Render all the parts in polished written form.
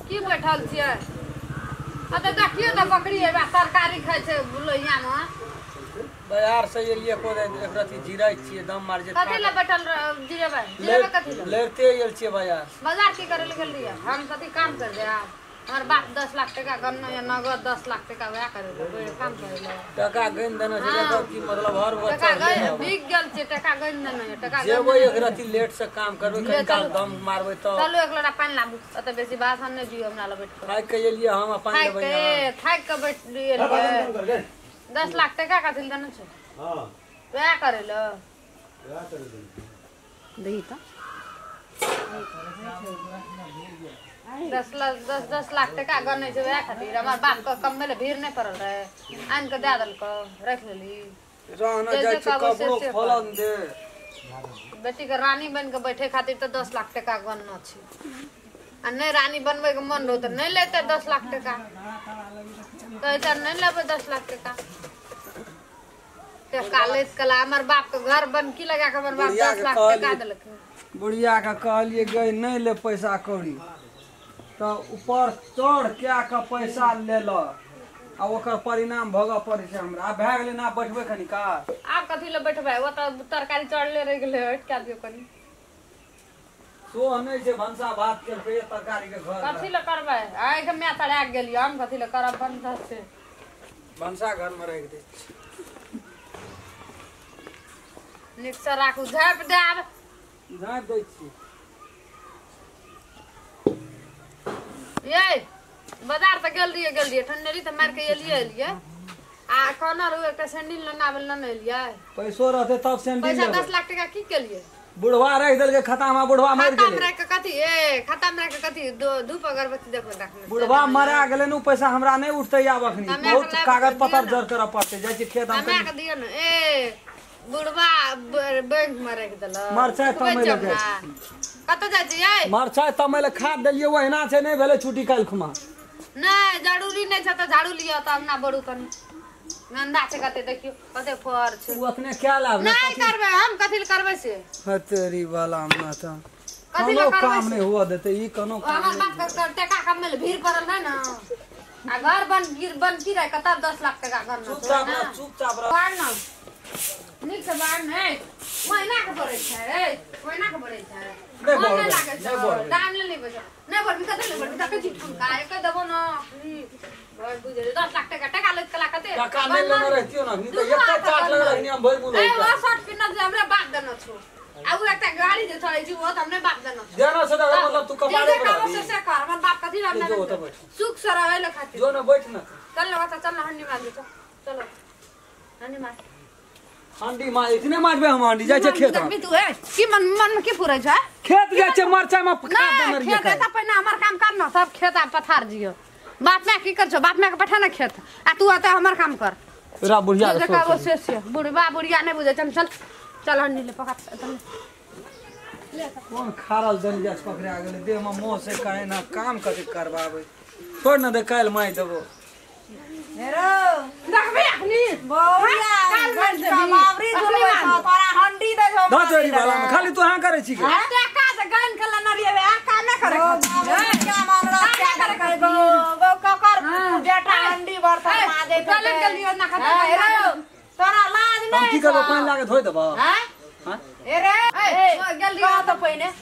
की बैठल छियै आ तऽ देखियौ तऽ बकरी एबा तरकारी खाइ छै लोहिया मे बाजार से एलियै को एक रति जीरै छियै दम मार जे कथी ले बैठल जीरेबै जीरेबै कथी ले लेते गेल छियै बाजार बाजार की करे ले गेल रहियै हम कथी काम कर दे हमर बाप 10 लाख टका गन्ना या नगद 10 लाख टका वएह करे ले काम करे ले टका गन देना छै एकर की मतलब हर टका गन बिक गेल छै टका गन देना है टका जेबै एक रति लेट से काम करबै कनी काल दम मारबै त चलू एक लोटा पानि लाबू ओत बेसी भाषण नै दियौ हमरा लग बैठ के थाकि के एलियै हम अपन लेबै थाकि के बैठ एलियै 10 लाख टका कथी ले देने छै हां वएह करे ले वएह करे ले दही त 10 लाख टका गनै छै वएह खातिर हमर बाप के कमबै ले भीड़ नहि पड़ल रहे आनि के दए देलकौ राखि लेली रहना जाइ छै कपड़ो खोलन दे बेटी के रानी बनि के बैठे खातिर तऽ 10 लाख टका गनना छै आ नहि रानी बनबै के मन रहौ तऽ नहि लेतै 10 लाख टका कहै नहि लेबै 10 लाख टका टका लैत कला हमर बाप के घर बनकी लगा के हमर बाप 10 लाख टका देलकै बुढ़िया के कहलियै गई नहि ले पैसा कौड़ी तो ऊपर चढ़ के के पैसा लेलक आ ओकर परिणाम भोगऽ पड़ै छै हमरा। आब भए गेलै ना बैठबै कनी का आब कथी ले बैठबै ओ तऽ तरकारी चढ़ले रहि गेलै हटका दियौ कनी सो नहि छै भनसा भात केलकै तरकारी के घर कथी ले करबै आइ के माय तड़ा गेलियै हम कथी ले करब भनसा से भनसा घर में राखि दै नीक से राखू झाँपि देब झाँपि दै छी ये बाजार तऽ गेल रहियै ठंडेली तऽ मारि के एलियै एलियै आ कहने रहू एकटा सैंडल लेने आबै लेने एलियै पैसो रहतै तब सैंडल पैसा 10 लाख टका की केलियै बुढ़वा राखि देलकै खाता मे बुढ़वा मरि गेलै खाता मे राखि के कथी ए खाता मे राखि के कथी धूप अगरबत्ती देखबै रखने बुढ़वा मरा गेलै नु पैसा हमरा नहि उठतै आब अखनी बहुत कागज पत्तर जर करऽ पड़तै जाइ छी खेत हम हमरा के दियौ ने ए बुढ़वा बैंक मे राखि देलक मरचाइ तमै लए कतऽ जाइ छियै मरचाइ तमै लए खाद देलियै ओहिना छै नहि भेलै छुट्टी काल्हि खुमा नहि जरूरी नहि छै तऽ झाड़ू लिअ तब ना बड़ू कनी गंदा छै कते देखियौ कते फर छै उ अपने क्या लाभ नहि करबै हम कथी ले करबै से हतरी वाला हमरा तऽ कोनो काम नहि हुआ देतै ई कोनो काम हमर बाप के टका कमबै ले भीड़ पड़ल है ना आ घर बन गिर बन की रहे कतऽ 10 लाख टका घर चुपचाप रह चुपचाप रह बाढ़ ना नीक से बाढ़ नहि महीना के पड़ै छै महीना के पड़ै छै नहि लागै छै दाम ले लेबै नहि बढ़बी कते ले बढ़बी देखै छी ठुमका एक देबो न भर बुझे 10 लाख टका टका लैत कला कते टका नहि लेने रहितियौ न अखनी तऽ एकटा चाट लगल अखनी हम भरि मुँह ए ओ शर्ट पिन्हल जे हमरे बाप देने छौ आ उ एकटा गाड़ी जे चलै छी ओ तऽ हमरे बाप देने छौ देना छै तऽ मतलब तू कपारे पर से से कर हमर बाप कथी हम नहि सुख से रहै ले खातिर जो न बैठ न चल न ओतऽ चल न हंडी मार दे चलो हंडी मार हंडी मार इतने मारबे हम हंडी जाइ छै खेत देखबी तू ए की मन मन में की फुरै छै खेत जाइ छै मरचाइ में खाद देने रहियै खेत तऽ पहिने हमर काम कर न सब खेत आ पथार जियो बाप माय की कर छौ बाप माय के पठा न खेत आ तू अतऽ हमर काम कर तोरा बुढ़िया के कहबो से से बुढ़बा बुढ़िया नहि बुझै चल चल चल हंडी ले पकड़ चल कोन खारल जन जास पकड़ा गेलै देह में मोह से काहे ना काम कथी करबाबै छोड़ न दे काल्हि मारि देबो हेरो देखबी अखनी बौआ काल मारि देबी बाबरी झुलबै छौ तोरा हंडी दे छौ दस जोड़ी वाला में खाली तू हां करै छी के टका से गन के लेने रहियै आ कामे करे क्या मान रहा क्या करे करे गो गो ककर बेटा हंडी बर्तन माजे चल के लियो ना खाता हेरो तोरा लाज हम नहीं की करबो पानि लागे धोइ देबो हां हां ए रे ए गेल कह तो पहिने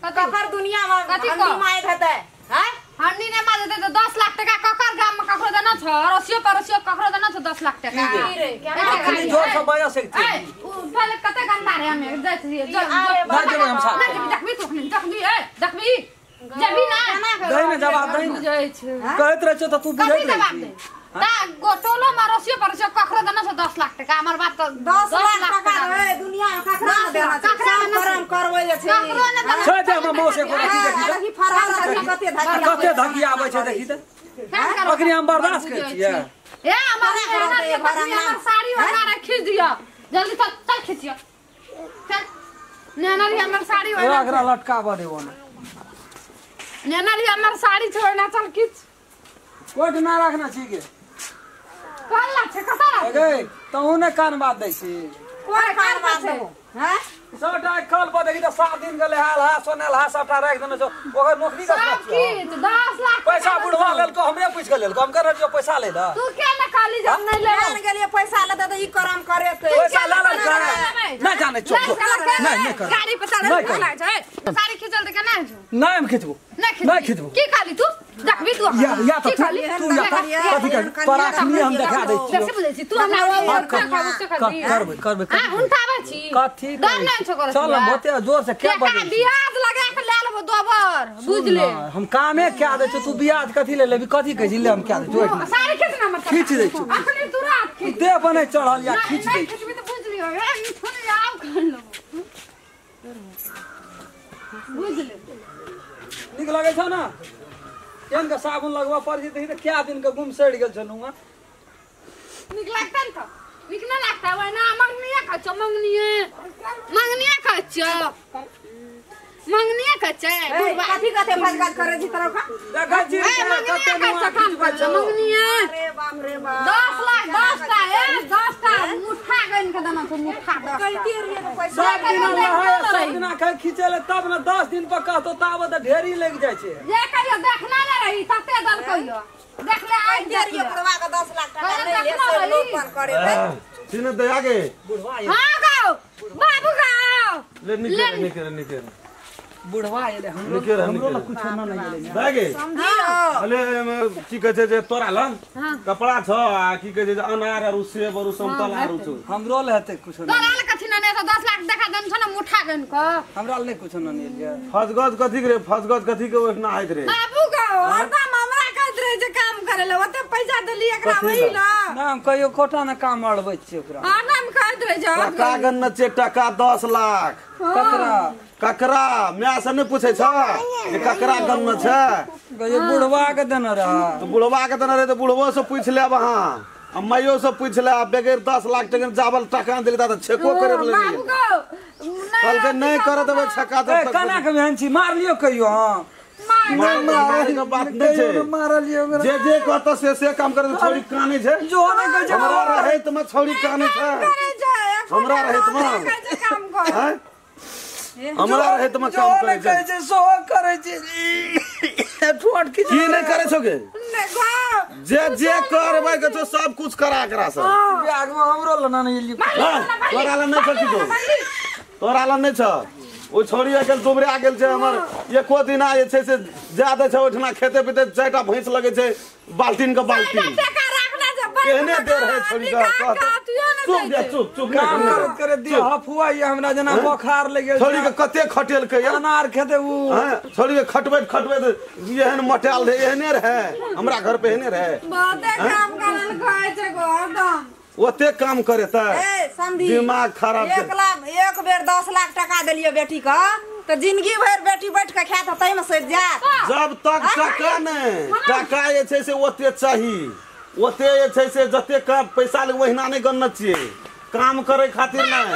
ककर दुनिया में हंडी मारैत हेतै हां हंडी नहि मारैत हेतै 10 लाख टका ककर गाम में ककरो देना छौ अड़ोसियो पड़ोसियो ककरो देना छौ 10 लाख टका रे अखनी जोर से बजा सकती ए उ पहिले कते गंदा रे हमे जाइत रहियै चल ना जेबै हम साथ नहि देखबी तू अखनी देखबी ए देखबी जेबी ना दही ने जवाब दही ने बुझै छै कहैत रहै छौ तऽ तू बुझैत कथी जवाब रहै दे ता गोटोलो में अड़ोसियो पड़ोसियो ककरो देना छौ 10 लाख टका हमर बाप तऽ 10 लाख टका रे दुनिया में ककरा न देना छै ककरा सब करम करबै जे छै ककरो न देना छै दे हमर मौसे को देखी देखी देखी फरहार देखी कते धकिया कते धकिया आबै छै देखी तऽ अखनी हम बर्दाश्त करै छियै ए हमर हमर साड़ी ओढ़ा रे खींच दियो जल्दी चल चल खींचियो चल नेना री हमर साड़ी ओढ़ा एकरा लटकाबऽ देबो ना नेना री हमर साड़ी छोड़ना चल खींच कोट ना रखना छी के कोन ला छै कतऽ गे तहु ने कान बात दै छी कोन कान बात देबो हैं सबटा कल पर देखी त 7 दिन गेले हाल हा सोनेल हा सबटा राख देने छौ ओकर नौकरी का सब किछ 10 लाख पैसा बुढ़वा लेलको हमरे पूछ के लेलको हम कर रहियो पैसा ले ल तू के न खाली जब नहीं ले जान गेलिए पैसा लेते त ई करम करेते पैसा ले ल नहीं जाने चुप नहीं नहीं कर गाड़ी पे चढ़ल नहीं छै साड़ी खींचल त केना छौ नहीं हम खींचबो नहीं खींचबो की खाली तू देखबी तू या त तू या कथि कर तोरा अखनी हम देखा दै छियो कैसे बुझै छी तू हमरा करबै करबै हां उठाबै छी कथि डर नहीं छौ चल बहुते जोर से क्या बजै ब्याज लगा के ले लेबो दोबर बुझ ले हम कामे क्या दै छौ तू ब्याज कथि ले लेबी कथि कहै छी ले हम क्या दै छौ साड़ी खींच ना मत खींच दै छौ अखनी तुरंत खींच दे बनै चढ़ल या खींच दै खींचबी त बुझ लियो ए ई थोड़ी आव कर लेबो बुझ ले नीक लगै छौ ना केहन के साबुन लगबऽ पड़ जेतै त क्या दिन के गुम सड़ि गेल छौ नुआ नीक लगतै न त नीक न लगतै ओहिना मंगनिया खाइ छौ मंगनिये मंगनिया खाइ छौ मंगनिया खाइ छै कथि कथे फजगज करै छी तोरा देखै छी कते नुआ काम करै छौ मंगनिया अरे बाप रे बाप 10 लाख 10 टा ए 10 टा मुठ्ठा गइन के देना छौ मुठ्ठा 10 कहती रहिए त पैसा सब दिना लहाय सब दिना खाइ खींचे ले तब न 10 दिन पर कहतो ताबत त ढेरी लागि जाइ छै जे कहियो देखना न रही तते दल कहियो देख ले आइ देखियो बुढ़वा के 10 लाख टका नहीं ले से लोपन करे ते सीने दया के बुढ़वा हां गाओ बाबू गाओ ले निके निके निके बुढ़वा एले हमरो हमरो ल कुछ न नहीं एले दया के समझी अले की कहै छै जे तोरा ल कपड़ा छ आ की कहै छै जे अनार आर सेब आर समतल आर छौ हमरो ल हेतै कुछ न तोरा ल कथि न त 10 लाख देखा देन छ न मुठा गन क हमरा ल नहीं कुछ न नहीं एले फजगज कथि के रे फजगज कथि के ओहिना आइत रे बाबू गाओ हरदम हमरा कहत रहे जे काम करे ले ओते पैसा देली एकरा वही ना ना हम कहियो कोटा न काम अड़बै छियै ओकरा हां नाम कहत रहे जे टका गन छै टका 10 लाख ककरा ककरा my से नहीं पूछै छ जे ककरा गन छै गए बुढ़वा के देने रह तो बुढ़वा के देने रहे त बुढ़वो से पूछ लेब अहाँ आ माइयो से पूछ ले बगैर 10 लाख टका जावल टका देली त छेको करे ले बाबू गाओ कहलकै नहीं कर देबै छका ए कना के बहन छी मार लियो कहियो हां मार के बात नहीं छै मारलियो ओकरा जे जे कहत से काम करे छोड़ी काने छै जो नहीं कहै छै हमरा रहै त म छोड़ी काने छै हमरा रहै त म काम कर हैं हमरा रहै त म काम करै छै छै सो करै छै ठोट खींच की नहीं करै छौ गे जे जे करबै के छौ सब कुछ करा एकरा से बियाह में हमरो ल ना नहीं एलियो तोरा ल नहीं छ किछो तोरा ल नहीं छ ओ छोड़ी गेल दुबरा गेल छै हमर एको दिना जे छै से जा दै छै ओठना खेते पीते चारिटा भैंस लगै छै बाल्टीन के बाल्टीन एहने देर है छोड़ी के चुप जा चुप चुप काम करे दी हफुआ ये हमरा जना बोखार लग गेल छोड़ी के कते खटेलकै अनार खेते उ हां छोड़ी के खटबैत खटबैत एहन मटाल रहे एहने रहे हमरा घर पे एहने रहे बहुते काम करल कहै छै हरदम ओते काम करे त ए समधी दिमाग खराब 1 लाख एक बेर 10 लाख टका देलियो बेटी के त जिंदगी भर बेटी बैठ के खात तै में सज जात जब तक टका नहीं टका जे छै से ओते चाही ओते जे छै से जते का पैसा लग ओहिना नहीं गणना छियै काम करे खातिर नहीं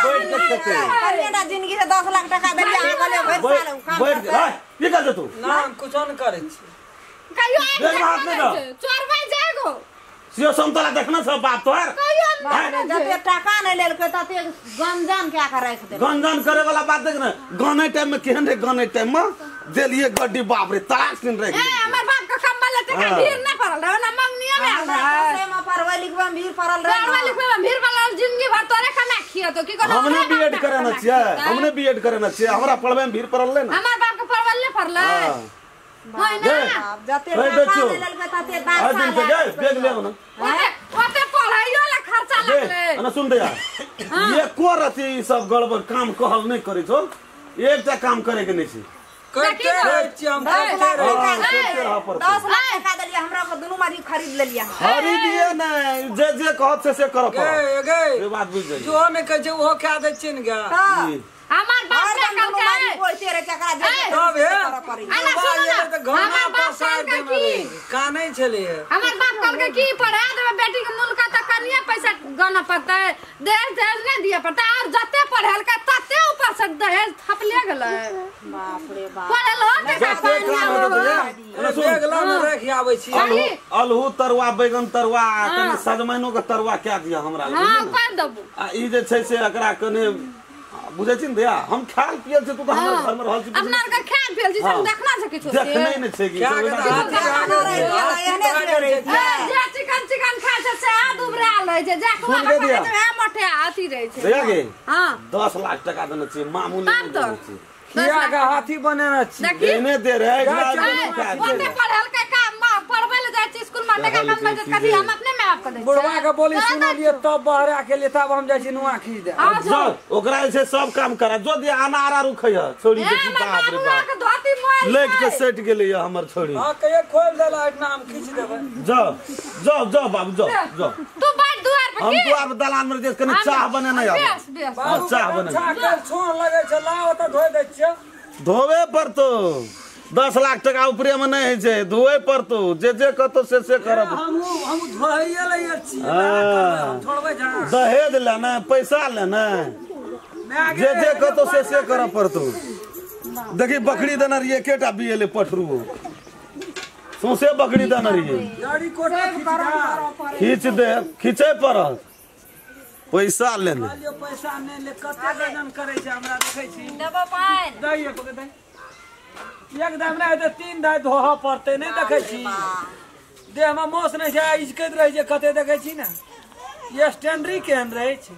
बैठ के खेते कनिटा जिंदगी से 10 लाख टका देलियो अहाँ कहलियो भरि साल काम बैठ के की कर तू ना हम कुछ न करै छी कहियो आबि चोरबै जाएगो सियो समतला देखना सब बाप तोहर जते टका नहीं लेलकै तते गंजन क्या के राख देलकै गंजन करे वाला बात देख न गाने टाइम में केहन रे गाने टाइम में देलिए गड्डी बाप रे तड़ाक सुन रे ए हमर बाप के कम्बल टका भीड़ न पड़ल रहे ना मंगनिया में आल रहे में पढ़बै लिखबै में भीड़ पड़ल रहे पढ़बै लिखबै में भीड़ पड़ल जिंदगी भर तोरे कमा खिया तो की कोनो हमने बीएड करे न छियै हमने बीएड करे न छियै हमरा पढ़बै में भीड़ पड़ल रहे न हमर बाप के पढ़वल न पड़लै होय ना जते टका नहीं लेलकै तते दान दिन पे गए बैग ले ना ओते पढ़ाइयो ला खर्चा लागलै ना सुन दे यार एको रति ई सब गड़बड़ काम कहल नहीं करै छौ एकटा काम करे के नहीं छै करते रहै छी हम करते रहै 10 लाख टका देलियै हमरा को दुनू मारी खरीद लेलियै खरीदिए नहीं जे जे कहत से करऽ पड़त गे गे ये बात बुझ जाइए जो नहीं कहै छै ओहो खा दै छिन गे हमार बाप के कहलकै बोलते रहे चकरा जे तब हे अना सुन ना त घर पर सार देने कानै छलै हमर बाप कहलकै की पढ़ा देबै बेटी के मुल्का त कनिया पैसा गना पड़तै दहेज दहेज नहीं दिया पड़तै और जते पढ़ेलकै तते ऊपर से दहेज थपले गेलै बाप रे बाप पढ़ल हो के बेगला में राखि आबै छी अलहू तरुआ बैगन तरुआ कनि सजमैनो के तरुआ क्या दिया हमरा हां कर देबो आ ई जे छै से एकरा कने बुझै छी ने दैया हम खायल पियल छी तू तऽ हमर घर में रहल छी अपना आर के खायल पियल छी हम देखना छै किछु देखने नहि छै कि जे चिकन चिकन खाय छै से आ दुबराल रहै छै जे कुआ खाय छै वएह मोटे अथी रहै छै दैया गे हां 10 लाख टका देने छी मामूली नहि देने छी किया के हाथी बनेने छी देने दे रहे ओते पढ़ल के काम पढ़बै ले जाइ छी स्कूल में टका कमबै छै कथी हम अपने में आप के दै बुढ़वा के बोली सुनलिए तब बहरा के लिए तब हम जाइ छी नुआ खींच दे जो ओकरा जे छै सब काम करा जो दे अनार आर उखै है छोड़ी के बाप रे बाप धोती मोल लेट के सट गेलै हमर छोड़ी हां कहियो खोल देला एकना हम खींच देबै जो जो जो बाबू जो जो तू बैठ दुआर पर हम दुआर पर दलान में जे कने चाह बनेने आब बेस बेस चाह बने चाह छोड़ लगै छै लाओ त धोइ दै छियै धोवे पड़तो 10 लाख टका ऊपरे में नहीं है छै धोए पड़तो जे जे कहतो से से करब हम धोइए लइए छी हम छोड़बै जा दहेज लेना पैसा लेना जे जे कहतो से से करब पड़तो देखी बकरी देने रहिए एकेटा बियले पठरू सौंसे बकरी देने रहिए गाड़ी कोटा खींच दे खींचे पड़त पैसा लेने पैसा नहीं ले कते गजन करे छै हमरा देखै छी देबो पानि दै एक दै एक दाम नहि हेतै 3 दाइ धोह पड़तै नहि देखै छी देहमे मांस नहि छै इजकैत रहै छै कते देखै छी ने ये स्टैंडरी केहन रहै छै